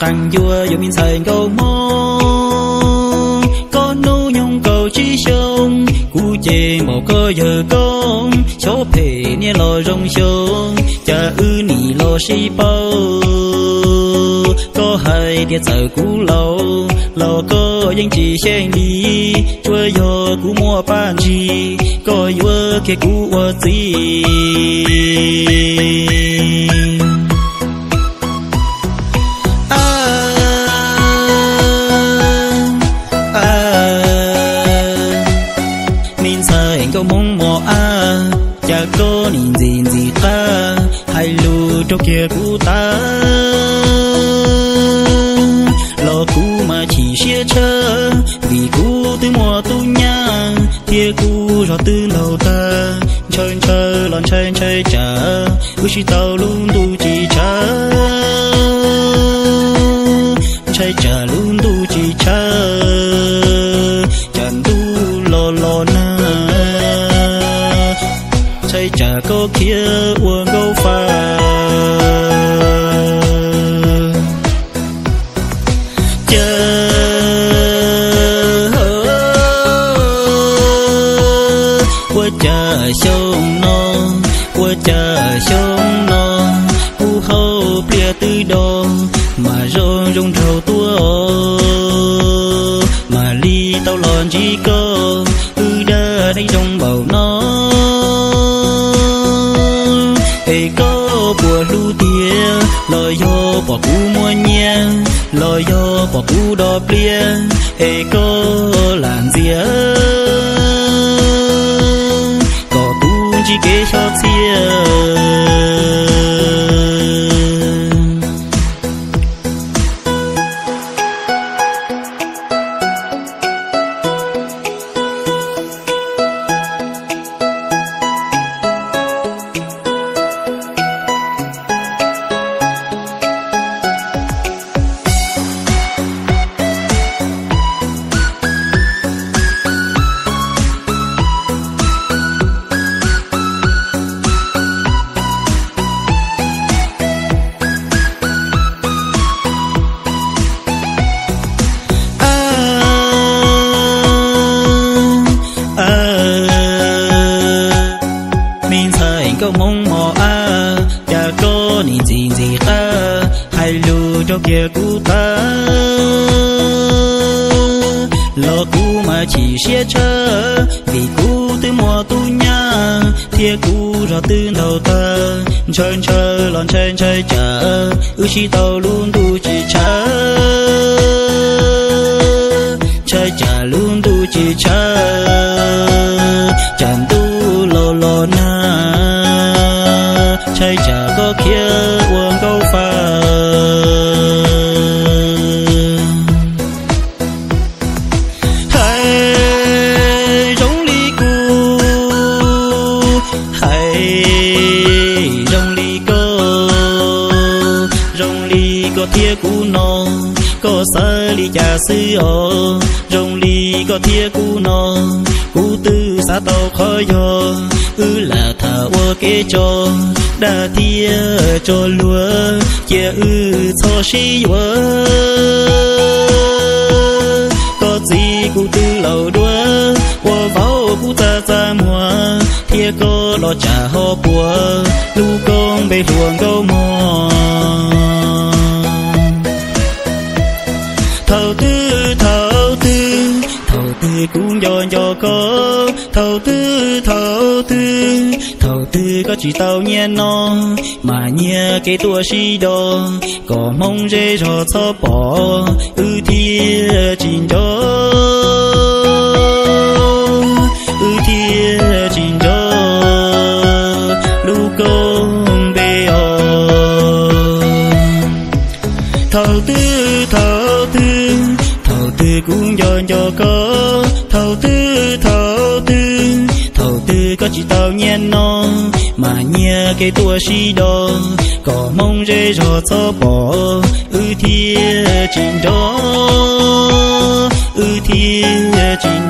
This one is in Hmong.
Qee ncua yuav me ntxhais Nkauj Hmoob, koj hnub nyoog kaum tsib xyoo, kuv ces npaum koj yawg koob, xyov phem niaj los zoo xyoo, cas wb nim los sib paub. Koj hais tias txawm kuv laus los koj yeej tsis xyeej li, tsuas yog kuv muaj paj ntsig, koj yuav kiag kuv ua txiv. A, a, me ntxhais Nkauj Hmoob mos ab, cas koj nim ntxim ntxim qab, hais lus raug kiag kuv tag. Los kuv mas chim siab tshaj, vim kuv twb muaj tub nyab, thiab kuv zog twb ntaug tag. Ntshaw ntshaw los ntshai ntshai tsam wb sib tau lub ntuj tsis tshav, ntshai tsam lub ntuj tsis tshav, tsam ntuj los los nag, ntshai tsam koj khiav ua nkauj fa. Cas ua cas xyoo no, ua cas xyoo no, kuv hauv pliaj twb do, mas zoo zoo nraug tuaj, mas li tau los ntsib koj, wb dag neej zoo npaum no. Es koj puas hlub tiag, los yog pom kuv muaj nyiaj, los yog pom kuv do pliaj, es koj lam ntxias kom kuv ntsib kev xyob txhiaj. A, a, me ntxhais Nkauj Hmoob mos ab, cas koj nim ntxim ntxim qab, hais lus raug kiag kuv tag. Los kuv mas chim siab tshaj, vim kuv twb muaj tub nyab, thiab kuv zog twb ntaug tag. Ntshaw ntshaw los ntshai ntshai tsam wb sib tau lub ntuj tsis tshav, ntshai tsam lub ntuj tsis tshav, tsam ntuj los los nag, ntshai tsam koj khiav ua nkauj fa. Hais zoo li kuv, hais zoo li koj, zoo li koj thiab kuv no, koj xav li cas xwb os. Zoo li koj thiab kuv no, kuv twb xav tau qhov yog, wb lam tham ua kev tso, dag thiab tso luag, cia wb txhob sib yuav. Koj txiv kuv twb laus duab, ua vauv kuv txaj txaj muag, thiab koj los tsam ho puas, lub koob npe hluas Nkauj Mog. Thaum twg thaum twg, thaum twg kuv nco nco koj, thaum twg thaum twg, thaum twg koj tsis tau nyiaj no, mas nyiag kev tuaj sib do, kom Hmoob zej zog txhob pom, wb thiaj tsis nrov, wb thiaj tsis nrov lub koob npe os. Thaum twg thaum twg, thaum twg kuv nco nco koj, thaum twg thaum twg, thaum twg koj tsis tau nyiaj no, mas nyiag kev tuaj sib do, kom Hmoob zej zog txhob pom, wb thiaj tsis nrov, wb thiaj tsis